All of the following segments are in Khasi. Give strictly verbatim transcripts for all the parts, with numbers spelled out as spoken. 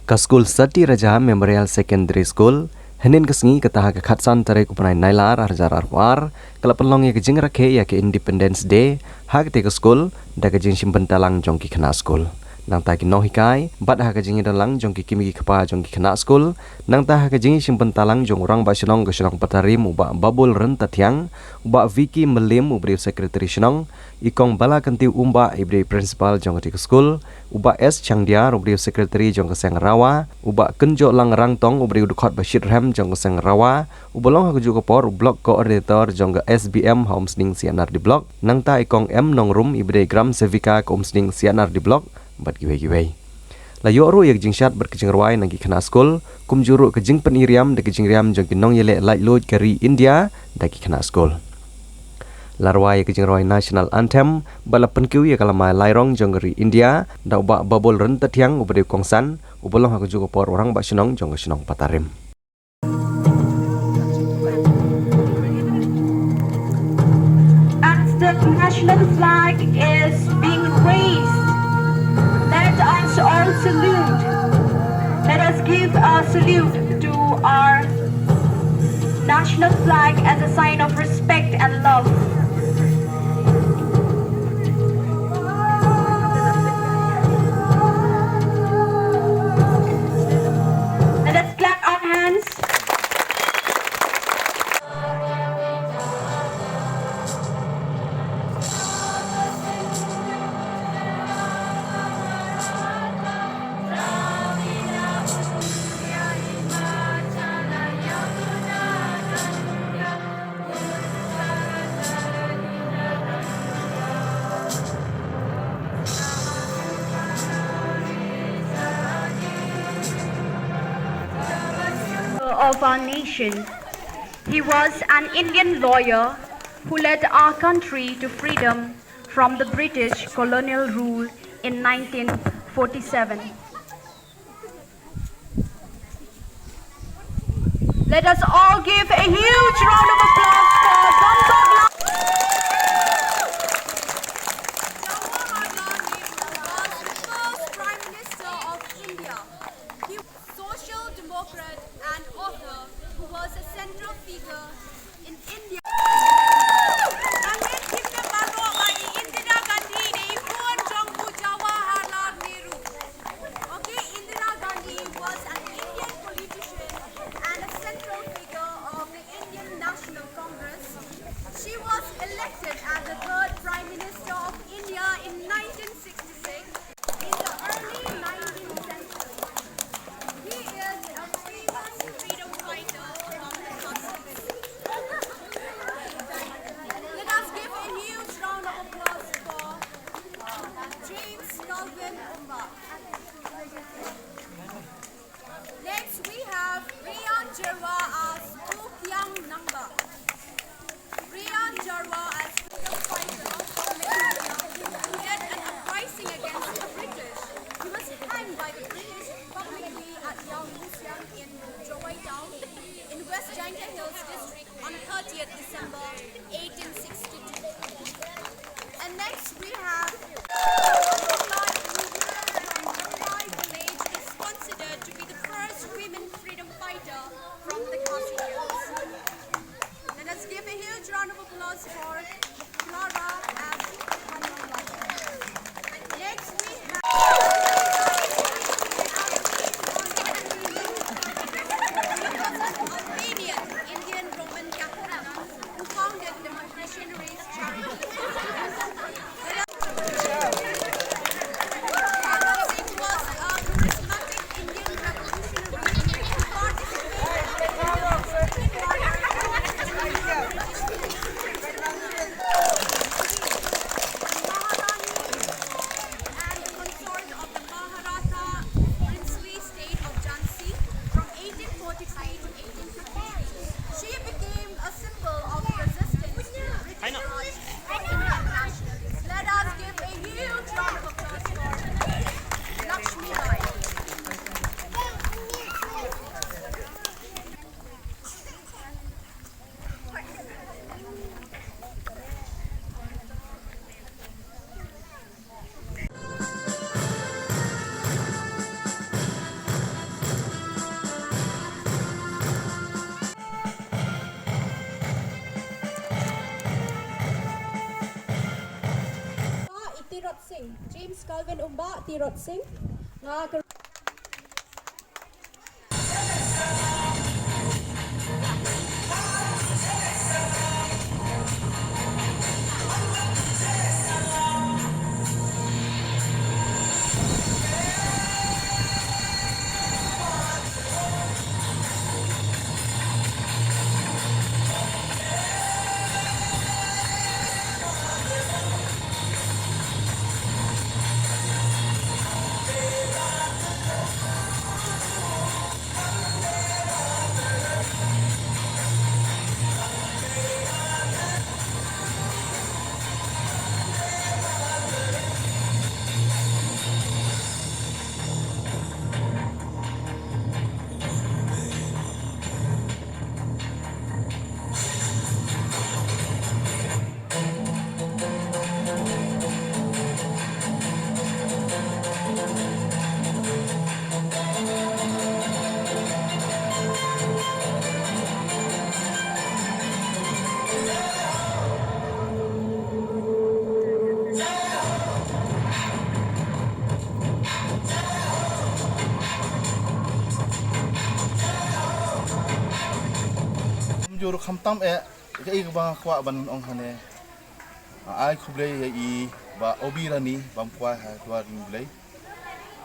Ka skul Sati Raja Memorial Secondary School, hynnin ka sngi kata ha ka khatsan tarik u bnai Nailar arhajar arphew ar, ka la pynlong ïa ka jingrakhe ïa ka Independence Day, ha kata ka skul, da ka jingshim bynta lang jong ki khynnah skul. Nangta ki nonghikai, bad ha ka jingïadon lang jong ki kmie ki kpa jong ki khynnah skul, nangta ha ka jingshim bynta lang jong u rangbah shnong ka shnong Patarim u Bah Babul Ryntathiang, u Bah Vicky Mylliem u ba dei u secretary shnong, i Kong Bala Kynti Umbah i ba dei principal jong kata ka skul, u Bah S Changdiar u ba dei u secretary jong ka seng RAWA, u Bah Kynjohlang Rangtong u ba dei u dkhot ba shitrhem jong ka seng RAWA, u ba long ha kajuh ka por u block coordinator jong ka S B M ha Umsning C and R D Block, nangta i Kong M Nongrum i ba dei gram sevika ka Umsning C and R D Block, bad kiwei kiwei. La ïoh ruh ïa ka jingshad bad ka jingrwai na ki khynnah skul, kumjuh ruh ka jingpyni riam da ka jingriam jong ki nongïaleh laitluid ka ri India da ki khynnah skul. La rwai ïa ka jingrwai National Anthem, bad la pynkiew ïa ka lamai lairong jong ka ri India, da u Bah Babul Ryntathiang u ba dei u kongsan, u ba long ha kajuh ka por u rangbah shnong jong ka shnong Patarim. As the national flag is being raised, let us all salute. Let us give a salute to our national flag as a sign of respect and love. Let us clap our hands. Of our nation. He was an Indian lawyer who led our country to freedom from the British colonial rule in nineteen forty-seven. Let us all give a huge round of applause for Gangtok Lal. Jawaharlal Nehru was the first Prime Minister of India. He was a social democrat and author who was a central figure in India. Nangin kim baroh ba i Indira Gandhi dei i bun jong u Jawaharlal Nehru. Okay, Indira Gandhi was an Indian politician and a central figure of the Indian National Congress. She was elected as the third Prime Minister of India in nineteen sixty-six. In the early nineteenth century, he is a famous freedom fighter from the Khasis. Let us give a huge round of applause for James Calvin Umbah. Next, we have Rian Jerwa as Pu Kiang Nangba. Rian Jerwa as freedom fighter from Meghalaya, who led an uprising against the British. He was hanged by the British publicly at Yaw Lusiang in Jowai Town in West Jaintia Hills District on thirtieth December eighteen sixty-two. And next we have Village is considered to be the first women freedom fighter from the Khasi Hills. Let us give a huge round of applause for Clara and Next we have Albanian Indian Roman Catholic nun who founded the Missionaries Charity. Bhagat Singh was a charismatic Indian revolutionary who participated in the Tirot Singh, James Calvin Umbah Tirot Singh, nga ka Kumjuh ruh khamtam eh, kaei kaba nga kwah ban ong hangne. Ai khublei ïa i Bah Obi Rani bam kwai ha dwar jong U Blei.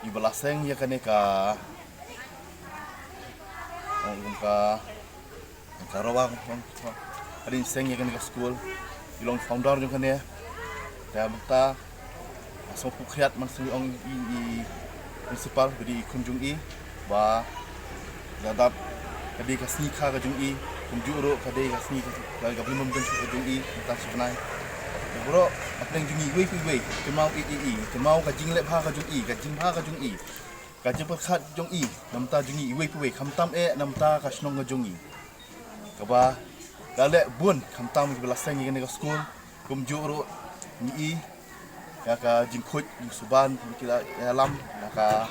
I ba la seng ïa kane ka, ong kum ka, ka Rawa, ong, ong, ka dei seng ïa kane ka skul. I long founder jong kane. Te mynta nga sngewpynkhiat man sngewpynkhiat ong i, i principal, ka dei i khun jong i, ba la dap ka dei ka sngi kha ka jong i, kumjuh ruh ka dei ka sngi ka, ka, ka bym don ka jong i mynta shi bnai. Te baroh ka pdeng jong i iwei pa iwei, kynmaw i, i, i, kynmaw ka jingleh bha ka jong i, ka jingbha ka jong i, ka jingpyrkhat jong i na bynta jong i iwei pa iwei, khamtam eh na bynta ka shnong ka jong i. Kaba la leh bun khamtam kiba la seng ïa kane ka skul, kumjuh ruh ngi i ïa ka jingkhuid jingsuba ba ki la ïalam na ka,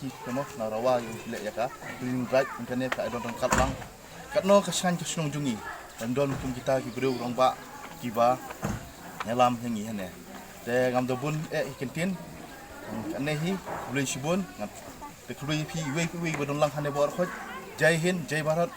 ki, kano, na Rawa, ïa ki leh ïa ka cleaning drive, kane ka ai don ryngkat lang. Katno ka shngaiñ ka shnong jong ngi, kan don kum kita ki briew rangbah kiba ïalam ïa ngi hangne. Te ngam da bun eh hi kyntien. Kane hi, khublei shibun, ngam da khublei ïa phi iwei pa iwei ba don lang hangne baroh khoit. Jai Hind, Jai Bharat.